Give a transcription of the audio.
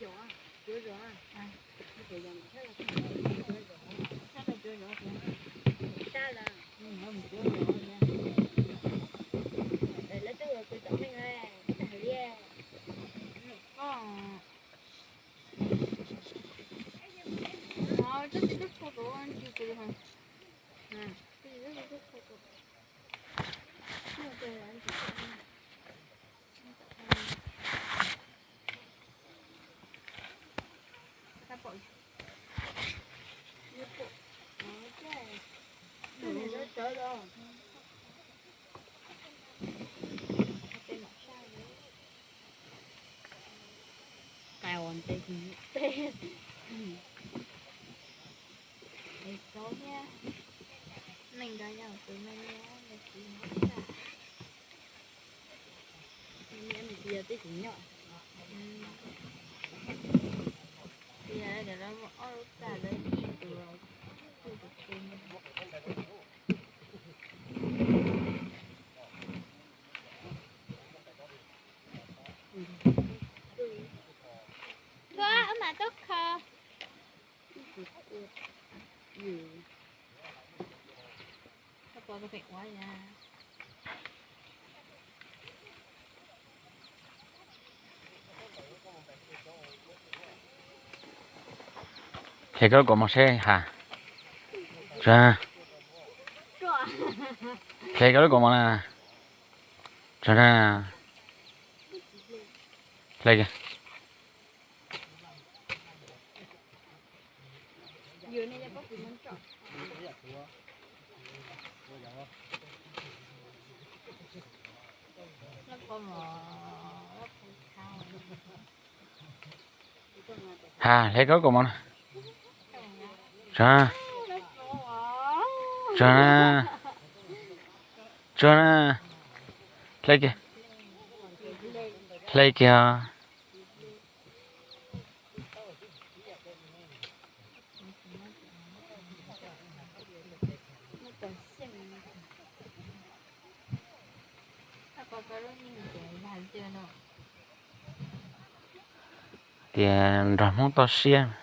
Tuaj, wb mam tuaj kho. Hle koj lub kaus mom seb Has. Hle koj lub kaus mom na. Tso na. Hle kiag. Has, hle koj lub kaus mom na. Tso na. Tso na. Tso na. Hle kiag. Hle kiag. Tias nrog Hmoob toj siab.